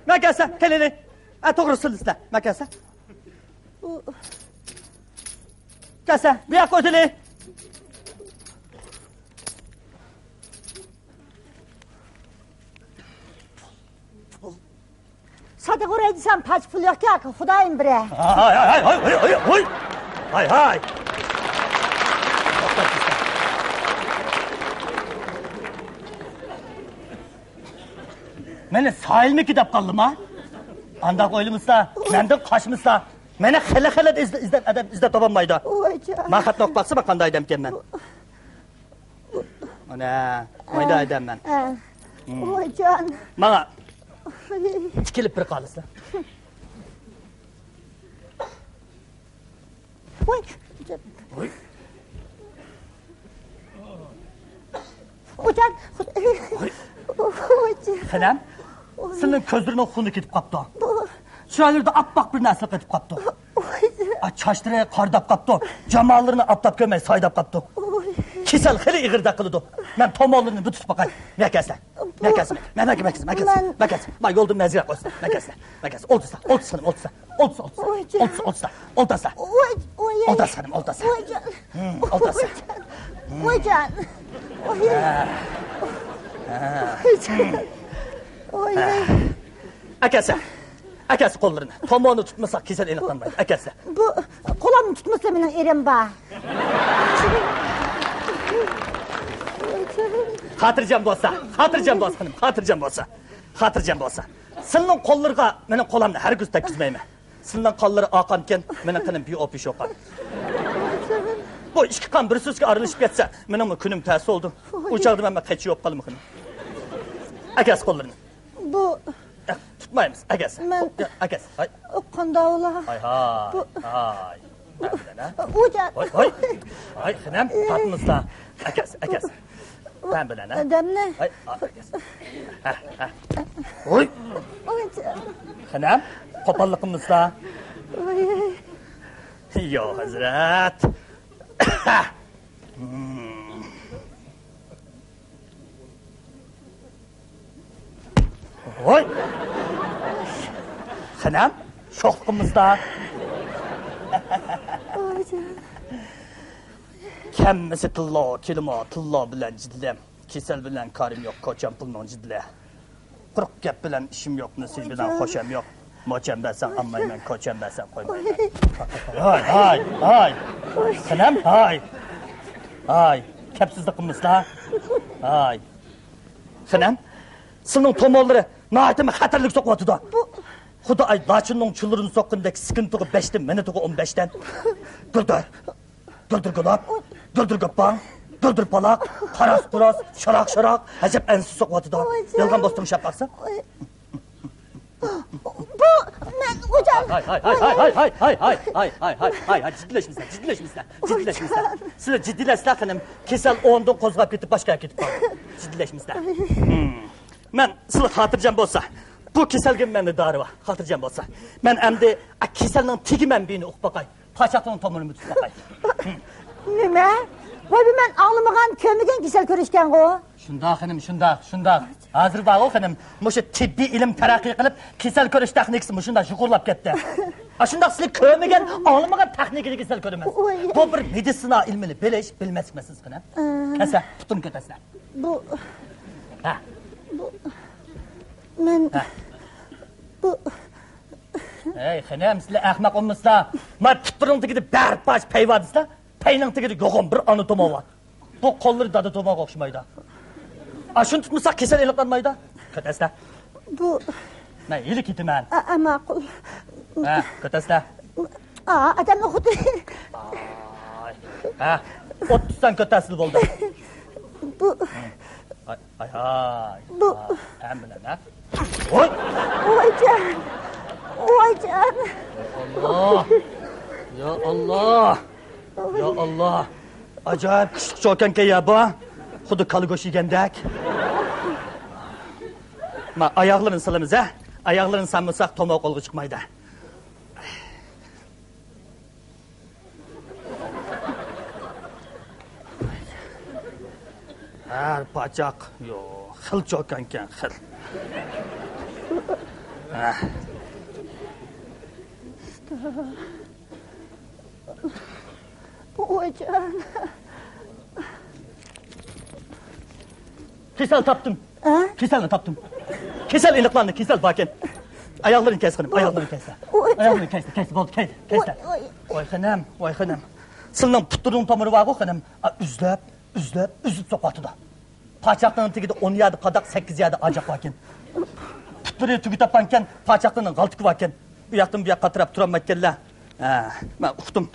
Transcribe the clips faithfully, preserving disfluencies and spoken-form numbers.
مەن كەلسە، كېلىلى. ئە، توغرا سىلىسىلە. مەن كەلسە. كەلسە، بۇ ياققا ئۆتىلى. سادىق ئۇراي دېسەم، پاچ پۇل يوقكەن، خۇدايىم بىرە. ھاي، ھاي، ھاي، ھاي، ھاي، ھاي، ھاي. ھاي، ھاي. مېنى سايىلمىكى دەپ قالدىما؟ ئانداق ئويلىمىسا، مەندىن قاچمىسا، مېنى خېلى-خېلى ئىزدە-، ئىزدەپ، ئادەم ئىزدەپ تاپالمايدۇ. ۋايجان. مەن خەتنى ئوقۇپ باقسىما، قانداق ئادەمكەن مەن. ئانا، مايدا ئادەم مەن. ھە. ھىم. ۋايجان. ماڭا تىكىلىپ بىر قالىسىلەر. ۋاي. ۋاي. ۋايجان. ۋاي. ۋايجان. خېنىم، سىلىنىڭ كۆزلىرىنىڭ خۇنى كېتىپ قاپتۇ. بۇ. چىرايلىرىدا ئاپئاق بىر نەرسە قېتىپ قاپتۇ. ۋايجان. ئا، چاچلىرى قارداپ قاپتۇ. جامالىرىنى ئاپتاپ كۆرمەي سايداپ قاپتۇ. ۋاي. كېسەل خېلى ئېغىردەك قىلىدۇ. مەن تومۇرلىرىنى بىر تۇتۇپ باقاي. مەكەسلە. بۇ. مەكەسلە. مەكەسلە. مەن. مەكەسلە. مەكەسلە. ما يولدىن مەزگىلەر قويسۇن. مەكەسلە. مەكەسلە. ئولتۇرسا. ئولتۇرسا. ئولتۇرسا. ئولتۇرسا. ئولتۇرسا. ئولتۇرسا. ۋاي، ۋاي. ئولتۇرسا خېنىم، ئولتۇرسا. ۋايجان. ھىم، ئولتۇرسا. ۋايجان. ۋاي. ھە. ھە. ۋايجان. ۋاي. ھە. ئەكەلسە. ئەكەلسە قوللىرىنى. تومۇرنى تۇتمىسا كېسەل ئېنىقلانمايدۇ. ئەكەلسە. بۇ قولۇمنى تۇتمىسا مېنىڭ ئېرىم بار. خاتىرجەم بولسا، خاتىرجەم بولسا خېنىم، خاتىرجەم بولسا. خاتىرجەم بولسا. سىلىنىڭ قوللىرىغا مېنىڭ قولامنى ھەرگىز تەگكۈزمەيمەن. سىلىنىڭ قانلىرى ئاقامكەن، مېنىڭ قېنىم بىئوپى شوقان. بۇ ئىككى قان بىر سۈيۈككە ئارىلىشىپ كەتسە، مېنىڭمۇ كۈنۈم تەس بولدى. ئۇ چاغدا مەن قېچى يوق قالمىخىن. ئەكەس قوللىرىنى. بۇ. تۇتمايمىز، ئەكەس. مەن. ئەكەس. ھاي. قانداق بولا؟ ھاي، ھاي. بۇ. ھاي. ئۇجا. ھاي، ھاي. ھاي، خېنىم، تارتمىستا. ئەكەس، ئەكەس. مەن بىلەن، ھە؟ ئادەمنى. ھاي، ئەكەس. ھە، ھە. ھوي. ئۇجا. خېنىم، قوپاللىقىمىزدا. ۋاي. يو، ھەزرەت. ھوي! خېنىم، شوخلۇقىمىزدا. كەممىسى تىللا، كېلىمۇ تىللا بىلەن جېدىلىم. كېسەل بىلەن كارىم يوق، كوچام پۇلنىڭ جېدىلى. قۇرۇق گەپ بىلەن ئىشىم يوق، نېسىپ بىلەن خوشام يوق. موچام بەرسەڭ ئالمايمەن، كوچام بەرسەڭ قويمايمەن. ھاي، ھاي، ھاي. خېنىم، ھاي. ھاي، كەپسىزلىك قىلمىسىلا. ھاي. خېنىم، سىلىنىڭ تومۇرلىرى ناھايىتى خەتەرلىك سوقۇۋاتىدۇ. بۇ. خۇداي لاچىننىڭ چۇلۇرىنى سوققىندەك سېكۇنتىغا بەشتىن، مىنۇتىغا ئون بەشتىن. گۈلدۈر. گۈلدۈر گۇلاپ، گۈلدۈر گۈپپاڭ، گۈلدۈر پالاق، قاراس قۇراس، شاراق شاراق، ئەجەب ئەنسىز سوقۇۋاتىدۇ. ۋاي جان. يالغان بولسا تىڭشاپ باقسا. بۇ مەن ئۇجان. ھاي، ھاي، ھاي، ھاي، ھاي، ھاي، ھاي، ھاي، ھاي، ھاي، ھاي، ھاي، ھاي، جىددىيلەشمىسىلەر، جىددىيلەشمىسىلەر، جىددىيلەشمىسىلەر. سىلەر جىددىيلەشسىلەر خېنىم، كېسەل ئورنىدىن قوزغاپ كېتىپ، باشقا يەرگە كېتىپ قالىدۇ. جىددىيلەشمىسىلەر. ھىم. مەن سىلەر خاتىرجەم بولسا، بۇ كېسەلگە مەندە دارى بار. خاتىرجەم بولسا. مەن ئەمدى، ئا، كېسەلنىڭ تېگى مەنبىيىنى ئۇقۇپ باقاي. پاچاقنىڭ تومۇرىنى تۇتۇپ باقاي. نېمە؟ ۋاي، بۇ مەن ئاڭلىمىغان، كۆرمىگەن كېسەل كۆرۈشكەنغۇ؟ شۇنداق، خېنىم، شۇنداق، شۇنداق. ھازىر بارغۇ، خېنىم، مۇشۇ تېببىي ئىلىم تەرەققىي قىلىپ، كېسەل كۆرۈش تېخنىكىسى مۇشۇنداق يۇقىرىلاپ كەتتى. ئاشۇنداق سىلەر كۆرمىگەن، ئاڭلىمىغان تېخنىكىدا كېسەل كۆرىمىز. ۋاي. بۇ بىر مېدىتسىنا ئىلمىنى بىلىش، بىلمەسلىك مەسىلىسى، خېنىم. ئە. كەلسە، پۇتۇمنى كۆتەرسە. بۇ. ھە. بۇ. مەن. ھە. بۇ. ھەي، خېنىم، سىلەر ئەخمەق بولمىسىلا. ما پۇتلىرىڭ تېگىدە بەر پاچ پەي بار دېسىلا، پەينىڭ تېگىدە يوغان بىر ئانا تومۇر بار. بۇ قوللىرى دادا تومۇرغا ئوخشىمايدۇ. ئاشۇنى تۇتمىساق كېسەل ئېنىقلانمايدۇ. كۆتەسىلە. بۇ. مەن ھېلى كېتىمەن. ئا، ئا، ماقۇل. ھە، كۆتەسىلە. ئا، ئادەمنى خۇدى. ئاي. ھە، ئوتتۇز سان كۆتەسىلە بولدى. بۇ. ئاي، ئاي، ئاي. بۇ. ھە، ھەممىنى، ھە؟ ۋاي. ۋايجان. ۋايجان. يا ئاللا. يا ئاللا. يا ئاللا. ئاجايىپ كۈچلۈك چوكانكەن يا بۇ. خۇددى كالا گۆشى يېگەندەك. ما، ئاياغلىرىنى سالىمىز، ھە؟ ئاياغلىرىنى سالمىساق تومۇر قولغا چىقمايدۇ. ھەر پاچاق، يو، خىل چوكانكەن، خىل. ۋايجان. كېسەل تاپتىم. ھە؟ كېسەلنى تاپتىم. كېسەل ئېنىقلاندى، كېسەل باركەن. ئاياغلىرىنى كەس، خېنىم، ئاياغلىرىنى كەس. ۋايجان. ئاياغلىرىنى كەس، كەس، بولدى، كەس، كەس. ۋاي، ۋاي. ۋاي خېنىم، ۋاي خېنىم. سىلىنىڭ پۇتلىرىنىڭ تومۇرى بارغۇ، خېنىم. ئا، ئۈزلەپ، ئۈزلەپ، ئۈزۈپ سوقۇۋاتىدۇ. پاچاقنىڭ تېگىدە ئون يەردە پاداق، سەككىز يەردە ئاجاق باركەن. پۇتلىرى تۈگە تاپقانكەن، پاچاقنىڭ غالتىكى باركەن. ئۇ ياقتىن بۇ ياققا قاتراپ تۇرالمايدىكەنلەر. ھە، مەن ئۇقتۇم.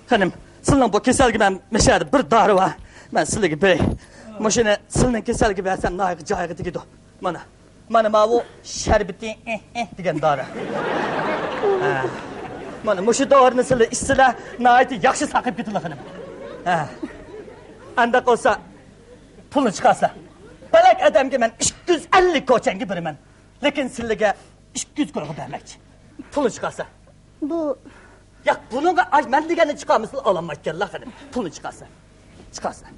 خېنىم، سىلىنىڭ بۇ كېسەلگە مەن مەشەدە بىر دارى بار. مەن سىلىگە بېرەي. مۇشۇنى سىلىنىڭ كېسەلگە بەرسەم ناھايىتى جايىغا تېگىدۇ. مانا، مانا ماۋۇ شەربىتى ئېھ ئېھ دېگەن دارى. ھە. مانا مۇشۇ دورىنى سىلى ئىچسىلە ناھايىتى ياخشى ساقىيىپ كېتىدۇ، خېنىم. ھە. ئانداق بولسا پۇلنى چىقارسىلە. پالەك ئادەمگە مەن ئىككى يۈز ئەللىك كوچەنگە بېرىمەن. لېكىن سىلىگە ئىككى يۈز كويغا بەرمەكچى. پۇلنى چىقارسىلە. بۇ ياق، بۇنىڭغا ئاي، مەن دېگەننى چىقارمىسىلا ئالالمايدىكەنلا، خېنىم. پۇلنى چىقارسىلە. چىقارسىلە.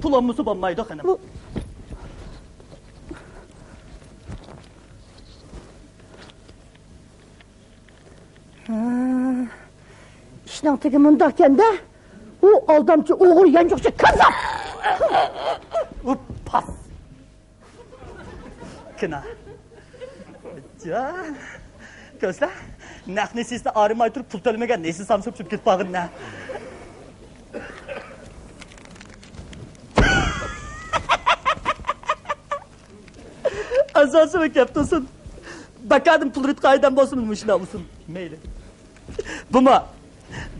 پۇل بولمىسا بولمايدۇ، خېنىم. بۇ ھە، ئىشنىڭ تېگى مۇنداقكەن-دە. ئۇ ئالدامچى، ئوغرى، يانچۇقچى، كاززاپ! ئۇ پاس. كىنا. جا. كۆرسىلە، نەق نېسىسىدە ئارىماي تۇرۇپ پۇل تۆلىمىگەن نېسى سامسا چۈشۈپ كېتىپ قالغىنىنى. ئاساسىي گەپ تۇرسۇن. بەكادىن پۇل رىتقا ئادەم بولسىمۇ مۇشۇنداق بولسۇن. مەيلى. بۇمۇ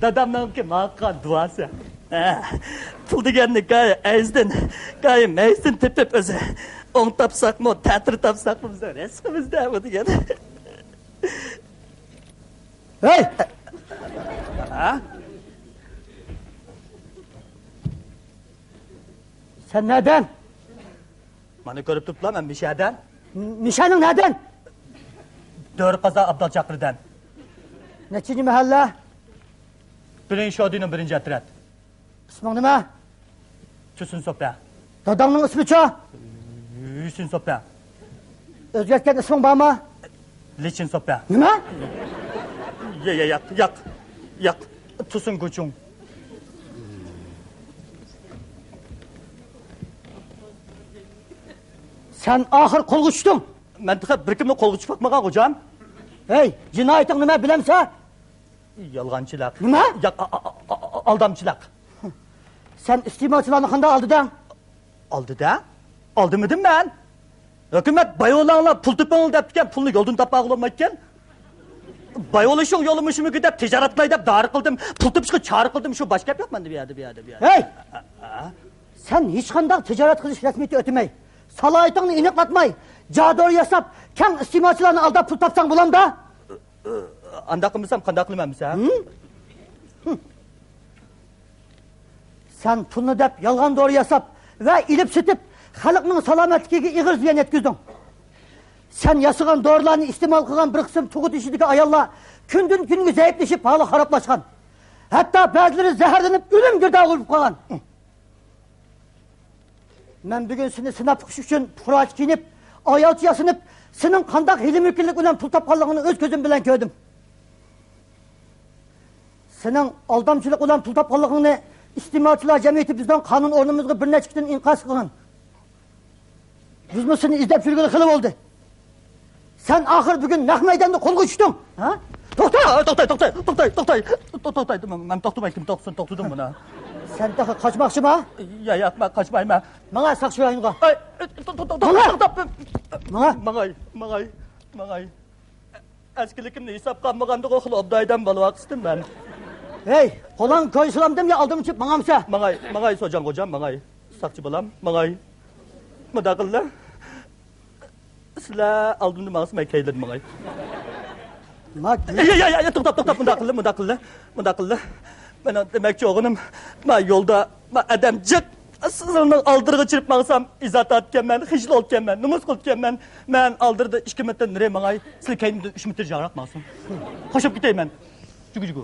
دادامنىڭكى ماڭا قىلغان دۇئاسى. ھە، پۇل دېگەننى گايى ئەيزدىن، گايى مەيزدىن تېپىپ ئۆزى. ئوڭ تاپساقمۇ، تەتۈر تاپساقمۇ بىزنىڭ رىزقىمىزدا بۇ دېگەن. ھەي! ھە؟ سەن نەدەن؟ مانا كۆرۈپ تۇرۇپلا مەن مىشەدەن. مىشەنىڭ نەدىن؟ دۆرە قازا ئابدال چاقىرىدىن. نەچچىنچى مەھەللە؟ بىرىنچى شودىنىڭ بىرىنچى ئەترەت. ئىسمىڭ نېمە؟ چۈسۈن سوپە. داداڭنىڭ ئىسمىچۇ؟ ھۈسىن سوپە. ئۆزگەرتكەن ئىسمىڭ بارمۇ؟ لىچىن سوپە. نېمە؟ يا، يا، ياق، ياق، ياق. تۇسۇن گۇچۇڭ. سەن ئاخىر قولغا چۈشتۈڭ. مەن تېخى بىر كىمنى قولغا چۈشۈپ باقمىغان، خوجام. ھەي، جىنايىتىڭ نېمە بىلەمسەن؟ يالغانچىلىق. نېمە؟ ياق، ئا-، ئا-، ئا-، ئا-، ئالدامچىلىق. سەن ئىستېمالچىلارنى قانداق ئالدىدىڭ؟ ئالدىدە؟ ئالدىمىدىم مەن. ھۆكۈمەت بايۋۇلاڭلار پۇل تېپىڭلار دەپتىكەن، پۇلنى يولدىن تاپماغىلى بولمايدىكەن. بايۋۇلۇشۇڭ يولى مۇشۇمىكى دەپ تىجارەت قىلاي دەپ دارى قىلدىم، پۇل تېپىشقا چارە قىلدىم، شۇ باشقا گەپ يوق مەندە بۇ يەردە، بۇ يەردە، بۇ يەردە. ھەي! سەن ھېچقانداق تىجارەت قىلىش رەسمىيىتى ئۆتىمەي، سالاھىيىتىڭنى ئېنىقلاتماي، جادۇر ياساپ، كەڭ ئىستېمالچىلارنى ئالداپ پۇل تاپساڭ بولامدا؟ ئانداق قىلمىسام قانداق قىلىمەن بىسە؟ ھىم؟ ھىم. سەن پۇلنى دەپ يالغان دورا ياساپ ۋە ئېلىپ سېتىپ، خەلقنىڭ سالامەتلىكىگە ئېغىر زىيان يەتكۈزدۈڭ. سەن ياسىغان دورىلارنى ئىستېمال قىلغان بىر قىسىم تۇغۇت يېشىدىكى ئاياللار كۈندىن كۈنگە زەئىپلىشىپ، ھالى خارابلاشقان. ھەتتا بەزىلىرى زەھەرلىنىپ ئۆلۈم گىردابى بولۇپ قالغان. مەن بۈگۈن سېنى سىناپ بېقىش ئۈچۈن پۇقراچە كىيىنىپ، ئايالچە ياسىنىپ، سېنىڭ قانداق ھىيلە-مىكىرلىك بىلەن پۇل تاپقانلىقىڭنى ئۆز كۆزۈم بىلەن كۆردۈم. سېنىڭ ئالدامچىلىق بىلەن پۇل تاپقانلىقىڭنى ئىستېمالچىلار جەمئىيىتى بىزنىڭ قانۇن ئورنىمىزغا بىر نەچچە قېتىم ئىنكاس قىلغان. بىزمۇ سېنى ئىزدەپ يۈرگىلى خېلى بولدى. سەن ئاخىر بۈگۈن نەق مەيداندا قولغا چۈشتۈڭ، ھە؟ توختا! ئا، توختاي، توختاي، توختاي، توختاي. تو-، توختاي، مەن، مەن توختىمايتتىم، توختىسۇن، توختىدىم مانا. سەن تېخى قاچماقچىما؟ يا، ياق، مەن قاچمايمەن. ماڭا ساقچى رايونىغا. ئاي، تو-، تو-، تو-، ماڭا! توختا، توختا. ماڭا! ماڭاي، ماڭاي، ماڭاي، ماڭاي. ئەسكىلىكىمنى ھېسابقا ئالمىغاندىغۇ خېلى ئوبدان ئادەم بولۇۋاتقۇسىدىم مەن. ھەي، قولۇڭ كويسىلامدىم يا ئالدىمغا چۈشۈپ ماڭامسەن؟ ماڭاي، ماڭاي، سوجان غوجام، ماڭاي. ساقچى بالام، ماڭاي. مۇنداق قىللا. سىلەر ئالدىمدا ماڭسا، مەن كەينىدىن ماڭاي. ما گۈل. يا، يا، يا، يا، توختاپ، توختاپ، مۇنداق قىللا، مۇنداق قىللا، مۇنداق قىللا. مەن دېمەكچى بولغىنىم، ما يولدا، ما ئادەم جىق، سىلىنىڭ ئالدىرىغا چىرىپ ماڭسام، ئىزا تارتىدىكەنمەن، خىجىل بولىدىكەنمەن، نومۇس قىلىدىكەنمەن. مەن ئالدىرىدا ئىككى مېتىر نېرى ماڭاي، سىلى كەينىمدىن ئۈچ مېتىر يىراقراق ماڭسۇن. خوش بولۇپ كېتەي مەن. جۈگۈ، جۈگۈ.